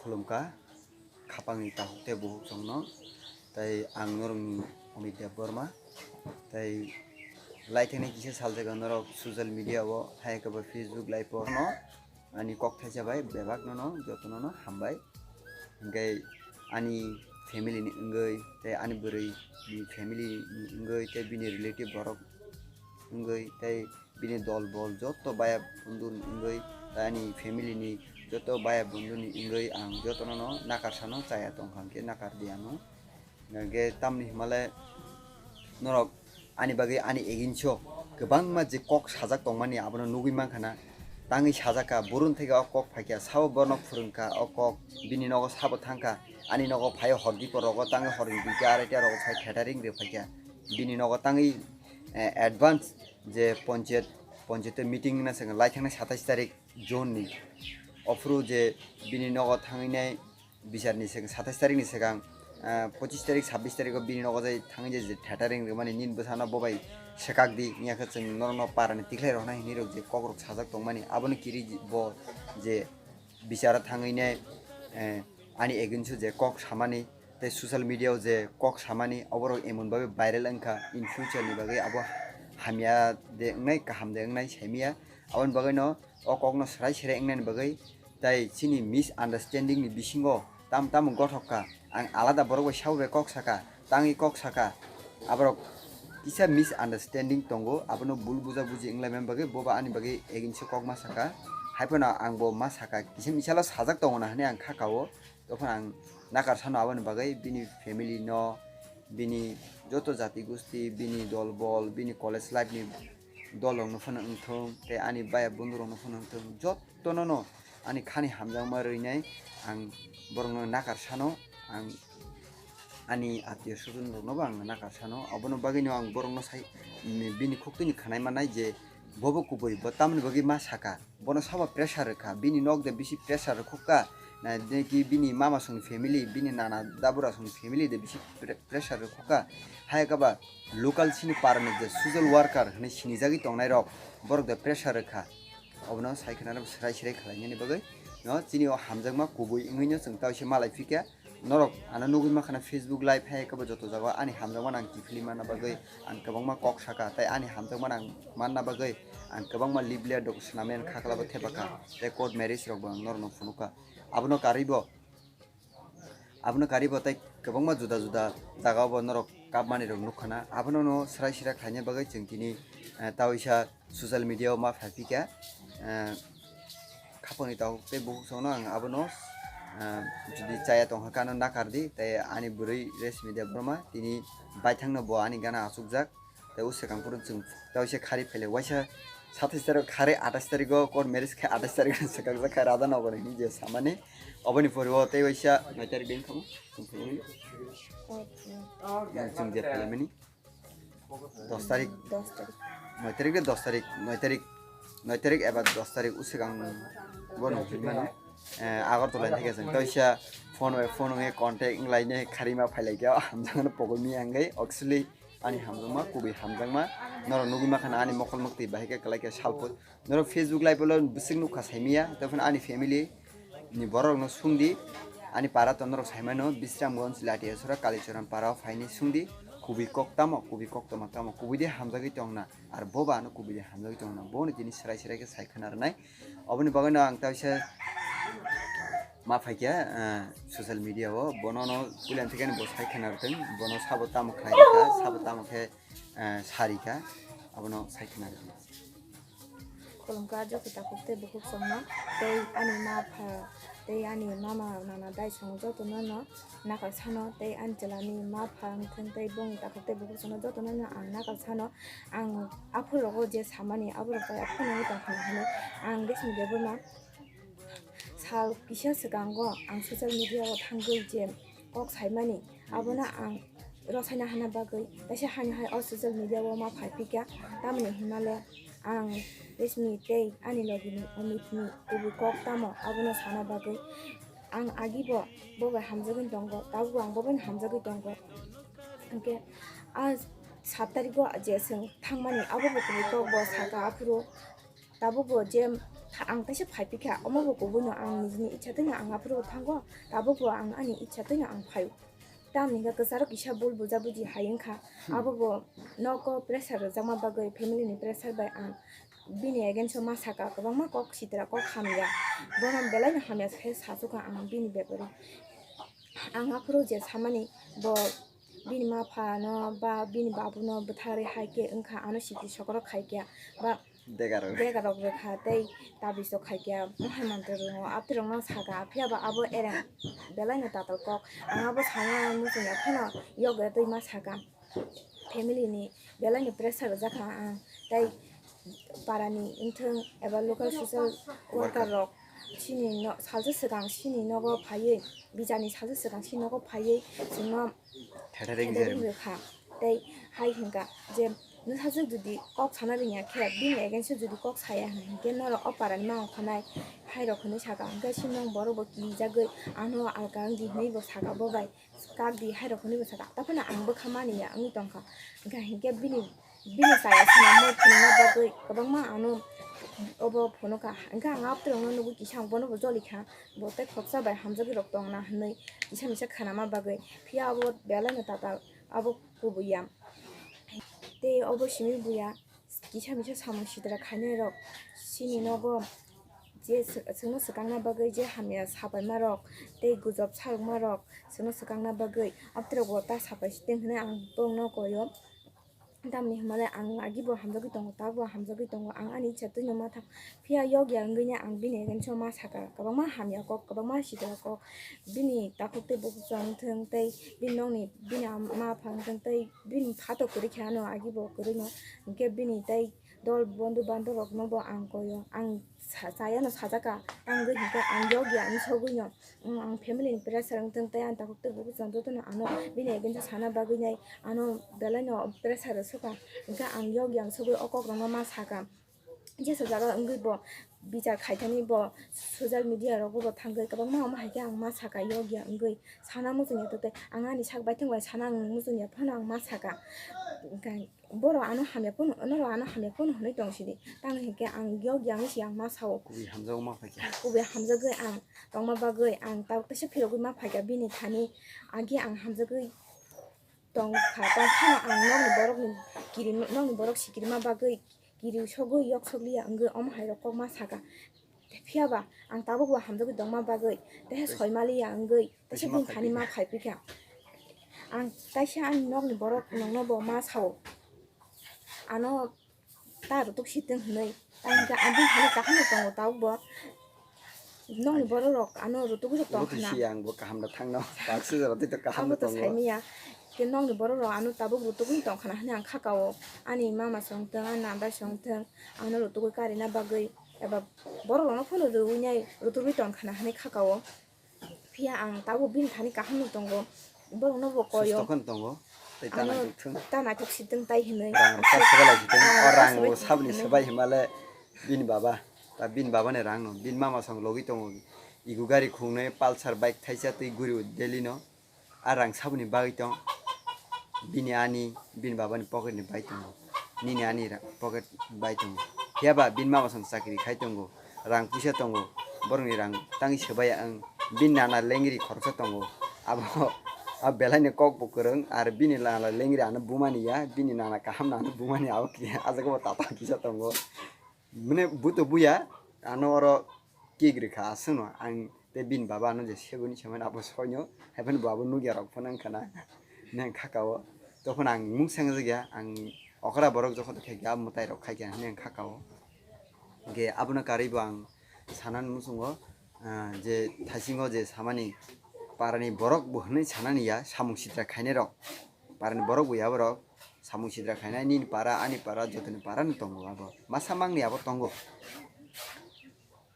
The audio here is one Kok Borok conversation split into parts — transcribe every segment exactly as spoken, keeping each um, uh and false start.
Khulumkha khapangni takhuk tei bukhuk chwngno. Tei ang norokni Amit Debbarma. Tei laithani kisa saljago norok social media o hai khe bo Facebook live o no ani kok thaisa bai bebak no no jotono no hambai. Hingkhe ani family ni wngwi tei ani bwrwi ni family ni wngwi tei bini relative borok wngwi tei bini dol bol joto baya bondhu ni wngwi tei ani family ni joto baya bondhu ni wngwi ang jotono no nakar sano chaya tongkha hingkhe nakar di ano. Hingkhe tamni himale norok ani bagwi ani against o kwbangma je kok sajak tongmani abono nugwi mankha na. Tangwi sajak kha, burun theke o kok phaikha, sabo borok phwrwngkha o kok, bini nogo sabo thangkha, ani nogo phaio hor dipor rogo tangwi hor ni duita araita rogo phai thethering rw phaikha, bini nogo tangwi, eh, advance je ponchayat, ponchayat meeting na swngo lai thangnai satais tarik June ni. Ophuru je bini nogo thangwi nai, bichar ni swkang, satais tarik ni swkang, ah, pochis tarik, sabbish tarik o bini nogo jai thangwi je, je thethering rwmani nini bwsano bo bai swkak di, wngya khe chwng norokno para ni tikhlai rokna hinwi rok je kok rok sajak tongmani, abono kiri bo je bicharo thangwi nai, eh, ani against o je kok samani tei social media o je kok samani, oborok emon bagwi viral wngkha, in future ni bagwi abo hamya de wngnai, kaham de wngnai saimanya. Aboni bagwino o kokno swrai swrai wngnani bagwi tei chini misunderstanding ni bisingo tam tamo gothok kha, ang alada borok bai sabo bai kok saka, tangwi kok saka, aborok kisa misunderstanding tongo, abono bul buja buji wnglaimani bagwi boba ani bagwi against o kok ma saka, haiphano ang bo ma saka, kisa misalo sajak tongo na hinwi ang kha kao, tophano ang nakar sano aboni bagwi bini family no, bini joto jati gusti, bini dol bol, bini college life ni dol rokno phano wngthung tei ani baya bondhu rokno phano wngthung, jotono no ani khani hamjakma rwinai ang borokno nakar sano, ang ani atio sujun rokno bo ang nakar sano, abono bagwino ang borokno sai bini khuktwini khanai manai je bobo kubui, bo tamoni bagwi ma saka, bono sabo pressure rwkha, bini nok de bisi pressure rwkhukha, na de ki bini mama songni family, bini nana dabura songni family de bisi pre-, pressure rwkhukha, hai khe ba local chini parani je social worker hinwi sinijagwi tongnai rok, borok de pressure rwkha. Obono sai khna rok swrai swrai khlainani bagwi no chini o hamjakma kubui wngwi no chwng tawise malai phikha. Norok ano nugwi mankha na Facebook live hai khe bo joto jaga o ani hamjakma nang kiphilwi manna bagwi ang kwbangma kok saka, tei ani hamjakma nang manna bagwi ang kwbangma leaflet rok swnamwi ang kha kla bo thepakha, tei court marriage rok bo ang norokno phunukha. Abono karwi bo Abono karwi bo tei kwbangma juda juda jaga o bo norok kapmani rok nukha na. Abono no swrai swrai khlaina bagwi chwng tini, eh, tawisa social media o ma phai phikha, eh, khapangni tok tei bukhuk songno ang abono, eh, jodi chaya tongkha khe ano nakar di, tei ani bwrwi Reshmi Debbarma tini baithangno bo ani gana achukjak. Tei o swkang phuru chwng tei waisa khari phailai, waisa satais tarik khari atais tarik o court marriage khe atais tarik o swkang jak kha Radha Nagar ni je samani. Oboni pore o tei waisa noi tarik din khamu chwng phailai mani. Chwng je phailai mani dos tarik, dos tarik. Noi tarik de dos tarik, noi tarik, noi tarik eba dos tarik o swkang bono hinmano. Eh, Agartala ni theke chwng tei waisa phone bai phone wngwi contact wnglainai kharima phailai khe o hamjakno pogwi miyangwi actually. Ani hamjakma, kubui hamjakma. Norok nugwi mankha na ani mokol mwktwi bahai khe kwlai khe salpui. Norok Facebook live o bwswk nukha saimanya, tei phano ani family ni borok rokno sungdi. Ani para to norok saimano, Bisramganj, Latiasora, Kalichoran para o phaini sungdi. Kubui kok tamo, kubui kok tamo, tamo kubui de hamjagwi tongna. Ar boba ano kubui de hamjagwi tongna. Bono tini swrai swrai khe sai khna rwnai. Oboni bagwino ang tawisa ma phaikha, eh, social media o, bono no puila thikani bo sai khna rwthwng, bono sabo tamo khlai rwkha, sabo tamo khe, eh, sarikha, abono sai khna rwthwng. Khulumkha joto takhuk tei bukhuk songno, tei ani ma pha, tei ani mama nana dai song jotono no nakar sano, tei ani chwlani ma pha wngthwng, tei bongni takhuk tei bukhuk songno jotono no ang nakar sano. Ang aphuru rogo je samani, aborok bai aphuru nangwi tongkha hinwi ang Reshmi Debbarma sal kisa swkango ang social media o thangwi je kok saimani, abono ang rwsaina hana bagwi kaisa hani hai o social media o ma phai phikha. Tamoni hinmale ang Reshmi tei ani logini Amit ni kubui kok tamo abono sana bagwi ang agi bo bo bai hamjagwi tongo, tabuk ang bo bai hamjagwi tongo. Hwnkhe a sat tariko je chwng thangmani abo bo kubui kok bo saka aphuru. Tabukbo je Ang teisa phai pikha, omo bo kubuino ang nijini icha twino ang aphuru thango, tabukbo ang ani icha twino ang phaio. Tamni hwnkhe kwcharo kisa bul buja buji hai wngkha, abo bo nogo pressure rwjakma bagwi, family ni pressure bai ang bini against o ma saka, kwbangma kok sitra kok hamya, bono belaino hamya khe sachukha ang bini bepari. Ang aphuru je samani bo bini ma phano ba bini babuno bwtharwi hai khe wngkha, ano sikri sokorok khai khe ba Degarok. Degarok rwkha tei tabis rok khai khe mohai mantra rwngo, aphirokno saka, phiya ba abo ereng belaino tatal kok. Ang abo sana muchungya phano yokya twi ma saka. Family ni belaino pressure rwjakha ang, tei parani wngthung eba local social worker rok chini no-, salsa swkang chini nogo phaiwi, bichani salsa swkang chini nogo phaiwi chwngno Thethering thethering jerem. Rwkha. Tei hai hwnkha je nwsajwk jodi kok sana rwngya khe, bini against o jodi kok saya hwnkhe norok o parani ma ongkha nai, hai rok hwnwi saka. Hwnkhe chini borok bo kirijagwi ano alka wngdi hwnwi bo saka bo bai. Kak di hai rok hwnwi bo saka, tei phano ang bwkha mani ya wngwi tongkha. Hwnkhe, hwnkhe bini, bini chaya swnamwi phunukna bagwi kwbangma ano obo phunukha. Hwnkhe ang abtwrwngno nugwi kisa ang bono bo jolikha, bo tei khoroksa bai hamjagwi rok tongna hwnwi kisa misa khanama bagwi. Phiya abo belaino tatal abo kubuya. Tei obo simi buya. Kisa misa samung sitra khainai rok chini nogo je sw-, chwngno swkangna bagwi je hamya sapaima rok tei gujob sarokma rok chwngno swkangna bagwi abtwrok bo ta sapai siteng hwnwi ang bongno koyo. Tamni hwnmale ang agi bo hamjagwi tongo, tabuk bo hamjagwi tongo, ang ani icha twino ma thang phiya yokya wngwi no ang bini against o ma saka, kwbangma hamya kok, kwbangma sitra kok, bini takhuk tei bukhuk chwng thwng tei bini nokni bini ama apha wng thwng tei bini phato kwrwi khe ano agi bo kwrwino, hwnkhe bini tei dol bondhu bandhorokno bo ang koyo. Ang sa-, chayano sajaka, tangwi hwnkhe ang yokya wng sogwino, ang family ni pressure wng thwng tei ang takhuk tei bukhuk chwng jotono ano bini against o sana bagwi nai ano belaino pressure rw sukha, hwnkhe ang yokya wng sogwi o kokrokno ma saka. Jesa jaga wngwi bo bichar khaithani bo social media rogo bo thangwi kwbangma omo hai khe ang ma saka yokya wngwi sana muchungya to tei ang ani sak baithang bai sana ang muchungya phano ang ma saka. Borok ano hamya phano, norok ano hamya phano hwnwi tong sidi, tamni hinkhe ang yokya wngwi si ang ma sao. Kubui hamjagwi ma phaikha. Kubui hamjagwi ang tongma bagwi ang tabuk teisa phirogwi ma phaikha bini thani, agi ang hamjagwi tongkha, tongphano ang nokni borokni kiri, nokni borok sikirima bagwi kiri sogwi yok sokliya wngwi omo hai rok kok ma saka. Phiya ba ang tabuk bo hamjagwi tongma bagwi teha soi maliya wngwi teisa bini thani ma phai pikha. Ang kaisa ani nokni borok nongno bo ma sao, ano ta rutuk sitwng hwnwi. Tei hwnkhe ang bini thani kaham no tongo tabuk bo. Nokni borok rok ano rutugwi rok tong khna. Buti si ang bo kaham da thangno. Baksa jora tei to kaham no tongo. Abo to saimiya. Ke nokni borok rok ano tabuk rutugwi tong khna hwnwi ang kha kao. Ani mama song thwng, ani nandai song thwng, ano rutugwi karina bagwi eba borok rokno phano rwui nai rutugwi tong khna hwnwi kha kao. Phiya ang tabuk bini thani kaham no tongo, borokno bo koyo. Susto khe tongo, tei ta ano naithok thung. Ta naithok sitwng tai hinwi. Rang rok ta swbai lai sitwng. Ah, o rang rok bo sabni swbai hinwi. Swbai himale bini baba, ta bini baba ni rang no, bini mama song logwi tongo. Igu gari khungnwi Pulsar bike thaisa tei guri daily no. A rang saboni bagwi tong. Bini ani, bini babani pocket ni bai tongo. Nini ani ra-, pocket bai tongo. Phiya ba bini mama song chakri khai tongo. Rang puisa tongo. Borokni rang tangwi swbai ang. Bini nana lengri khoroksa tongo. Abo, a belai ni kok bo kwrwng. Ar bini nana lengri ano bumani ya. Bini nana kaham no ano bumani abo khe. A jaga bo tata kisa tongo. Mane buto buya. Ano oro kik rikha aswkno ang tei bini baba ano je seboni samani abo soino, haiphano bo abo nukya rok phano wngkha na, nang kha kao. Tokhono ang mung sangjak ya, ang okra borok jokhon khe abo mwtai rok khai kha hinwi ang kha kao. Hwnkhe abono karwi bo ang sanani muchungo, ah, je thaisingo je samani parani borok bo hinwi sanani ya, samung sitra khainai rok, parani borok bo ya borok samung sitra khainai, nini para ani para jotoni para no tongo abo, masa mangni abo tongo.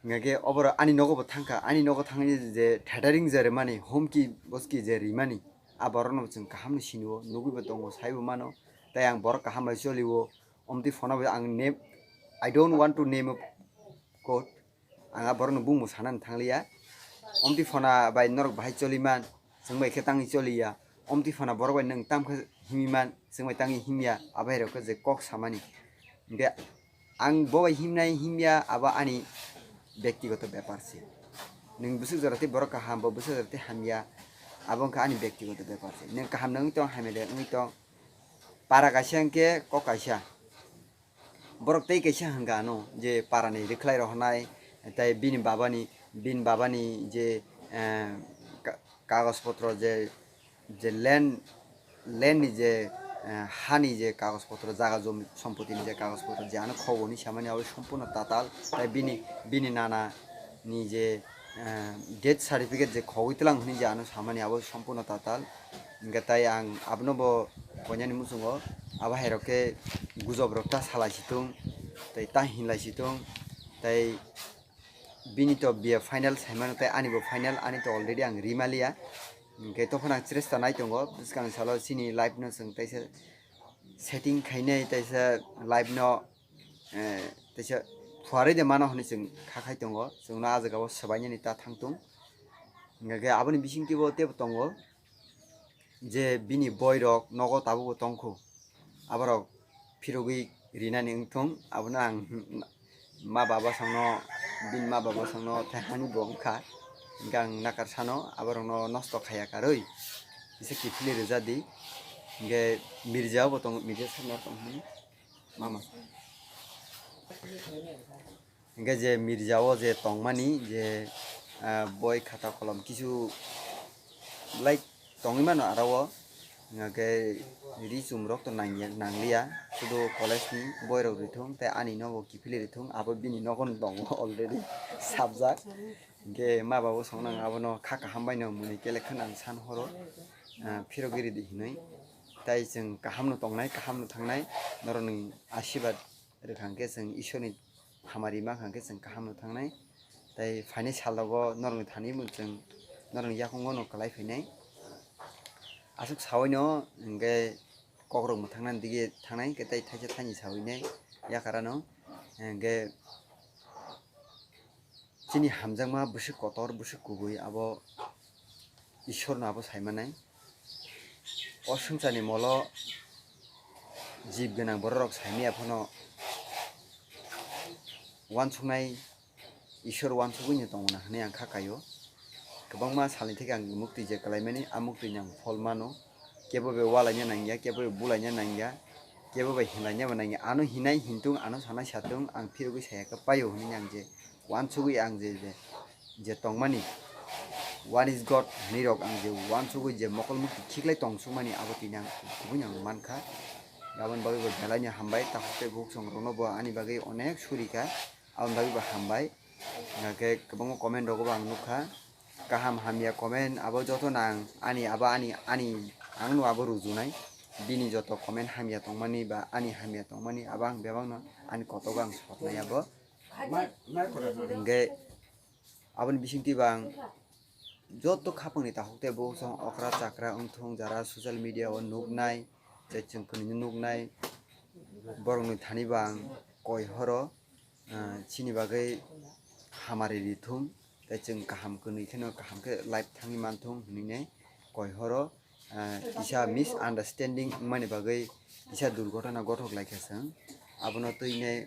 Hingkhe oborok ani nogo bo thangkha, ani nogo thangwi je thethering je rwmani, humki boski je rimani, a borokno bo chwng kaham no sinio, nugwi bo tongo, saibo mano, tei ang borok kaham bai cholio, omtwi phone bai ang name, I don't want to name a quote, ang a borokno bungbo sanani thangliya, omtwi phone bai norok bahai choliman, chwng bai khe tangwi choliya, omtwi phone borok bai nwng tamkhe himwi man, chwng bai tangwi himya, abairok khe je kok samani, hingkhe ang bo bai himnai himya abo ani Bektigoto bepar se. Nwng bwswk jora tei borok kaham, bo bwswk jora tei hamya, abo wngkha ani bektigoto bepar se. Nwng kaham nangwi tong, hamya de wngwi tong, para kaisa hwnkhe kok kaisa. Borok tei kaisa hwnkha ano je parani rwkhlai rohornai, tei bini babani, bini babani je, eh, ka-, kagoj potro je, je land, land ni je, eh, hani je kagoj potro, jaga jomi sompoti ni je kagoj potro je ano khogo hwnwi samani abo sompurno tatal, tei bini, bini nana ni je, eh, death certificate je khogwi tlang hwnwi je ano samani abo sompurno tatal. Hingkhe tai ang abono bo koinani muchungo, abo hai rok khe gujob rok ta salai si thung, tei ta hinlai si thung, tei bini to biya final saimano, tei ani bo final, ani to already ang rimaliya. Hingkhe tophano ang chesta nai tongo, bwskang salo chini life no chwng teisa setting khainai, teisa life no, eh, teisa phuarwi de mano hwnwi chwng kha khai tongo, chwngno ah jagao swbainani ta thang tung. Hingkhe aboni bisingtwi bo teibo tongo. Je bini boirok nogo tabukbo tongkhu, aborok phirogwi rinani wngthung, abono ang ma baba songno, bini ma baba songno thaihani bo wngkha, hingkhe ang nakar sano aborokno nosto khaiya karwi kisa kiphilwi rwjadi, hingkhe Mirjao bo tongo, Mirja sakno tongmani mama. Hingkhe je Mirjao je tongmani je, ah, boi khata kolom kisu belai tongwi mano aro o. Hingkhe ri chum rok to nangya, nangliya, sudu college ni boi rok rithung tei ani nogo kiphilwi rithung, abo bini nogo no tongo already sabjak. Hingkhe ma babo song nang abono kha kaham bai no mwnwi kelek kheno ang san horo, ah, phirogwi ridi hinwi. Tai chwng kaham no tongnai, kaham no thangnai, norokni asibad rwkha hwnkhe chwng Ishorni hamari ma kha hwnkhe chwng kaham no thangnai. Tai phainai salogo norokni thani bo chwng norokni yakungo no kwlai phainai. Aswk saui no hwnkhe kokrok mwthangna dige thangnai hwnkhe tai thaisa thaini saui nai yakarano hwnkhe chini hamjakma bwswk kotor, bwswk kubui abo Ishorno abo saimanai. O swngcharni molo jib gwnang bororok saimaya phano uansuknai Ishwar uansugwino tongmani hwnwi ang kha kaio. Kwbangma salni theke ang muktwi je kwlaimani, a muktwini ang phol mano. Kebo bai ualaina nangya, kebo bai bulaina nangya, kebo bai hinlainaba nangya. Ano hinai hintung, ano sanai satung, ang phirogwi saya khe paio hwnwi ang je uansugwi ang je, je, je tongmani, "One is God" hwnwi rok ang je uansugwi je mokol mukti khiklai tongsukmani abo tini ang kubui ang mankha. Aboni bagwi bo belaino hambai, takhuk tei bukhuk songrokno bo ani bagwi onek surikha, aboni bagwi bo hambai. Hingkhe kwbangma comment rogo bo ang nukha, kaham hamya comment abo joto nang ani abo ani, ani ang no abo rujunai, bini joto comment hamya tongmani ba ani hamya tongmani abo ang bebakno ani kotogo ang sotnai abo. Hingkhe aboni bisingtwi bo ang joto khapangni takhuk tei bukhuk okra chakra wngthung, jara social media o nuknai, tei chwng kwnwi nuknai, borokni thani bo ang koi horo, ah, chini bagwi hamari rithung, tei chwng kaham kwnwi kheno kaham khe life thangwi manthung hwnwi nai koi horo. Ah, kisa misunderstanding wngmani bagwi kisa durgotona gothok laikha chwng. Abono twi nai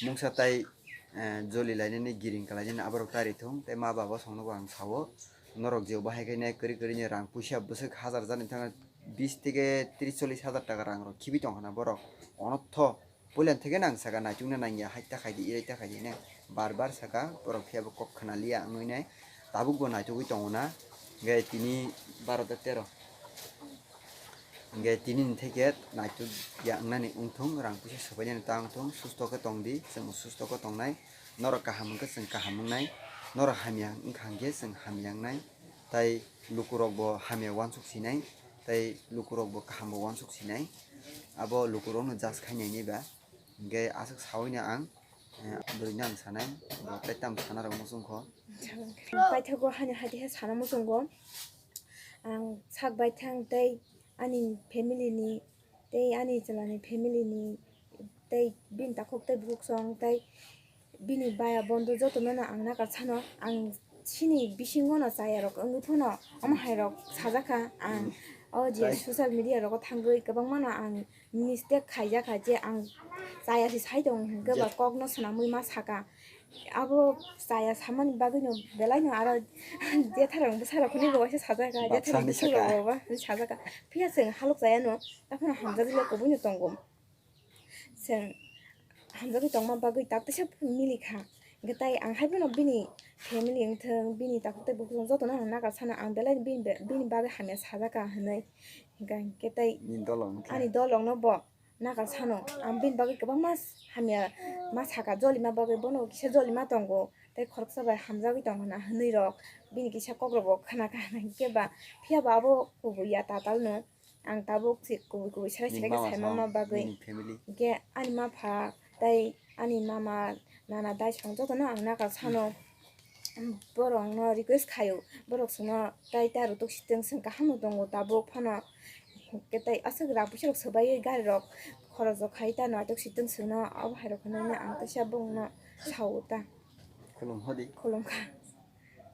mungsa tai, eh, joli lainani giring kalainani aborok tari thung tei ma baba songno bo ang sao. Norok je bahai khe nai kwrwi kwrwi ni rang puisa bwswk hajar jani thang bis theke tris chollis hajar taka rang rok khibi tongkha na borok. Onotho Puila theke nang saka naitukna nangya, hai ta khaidi, irai ta khaidi hwnwi bar bar saka, borok phiya bo kok khna liya wngwi nai tabuk bo naitugwi tongo na. Hingke tini baro ta tero. Hingke tini ni theke naituk ya wngnani wngthung, rang puisa swbainani ta wngthung, susto khe tongdi, chwng susto khe tongnai, norok kaham hwnkhe chwng kaham wngnai, norok hamya wngkha hwnkhe chwng hamya wngnai. Tai lukurok bo hamya uansuk sinai, tai lukurok bo kaham bo uansuk sinai. Abo lukurokno judge khainai ni ba. Hingke aswk saui no ang, eh, bwrwi no ang sanai, bo tai tamo sana rok muchung kho. Paithago hani hati he sana muchungo. Ang sak baithang tei ani family ni, tei ani chwla ni family ni, tei bini takhuk tei bukhuk song tei bini baya bondo jotono no ang nakar sano, ang chini bisingo no chaya rok wngwi phano omo hai rok sajak kha. Ang o je social media rogo thangwi kwbangma no ang mistake khaijak kha je ang chaya se sai tongo hwnkhe ba kok no swnamwi ma saka. Abo chaya samani bagwino belaino aro jetharok bwsarok hwnwi bo waisa sajaka, Baksa jetharok hwnwi bwsarok saka. Bo ba hwnwi sajaka. Phiya chwng halok chayano, taphano hamjagwi le kubuino tongo. Chwng hamjagwi tongma bagwi tak teisa milikha. Hwnkhe tai ang haiphano bini family wngthwng, bini takhuk tei bukhuk jotono ang nagar sano, ang belai bini, bini bagwi hamya sajaka hwnwi. Hwnkhe tai Ni dol wngkhe. Ani dol rokno bo nagar sano, ang bini bagwi kwbangma hamya ma saka, jolima bagwi bono kisa jolima tongo, tei khoroksa bai hamjagwi tong hwnna hwnwi rok bini kisa kokrok bo khna kha hwnkhe ba, phiya bo abo kubui ya tatal no. Ang tabuk si kubui kubui serai Ni serai khe mama saima song, ma bagwi. Nini family. Hwnkhe ani ma pha tei ani mama nana dai song jotono ang nagar sano. Borokno request khaio, borok chwngno tai ta rwtwk sitwng, chwng kaham no tongo tabuk phano. Hwnkhe tai aswk rak puisa rok swbaiwi gari rok khorok rok khai ta no aitwk sitwng chwngno, abo hai rok hwnwi ang teisa bongno sao ta. Khulum hodi. Khulum kha.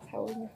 Saui no.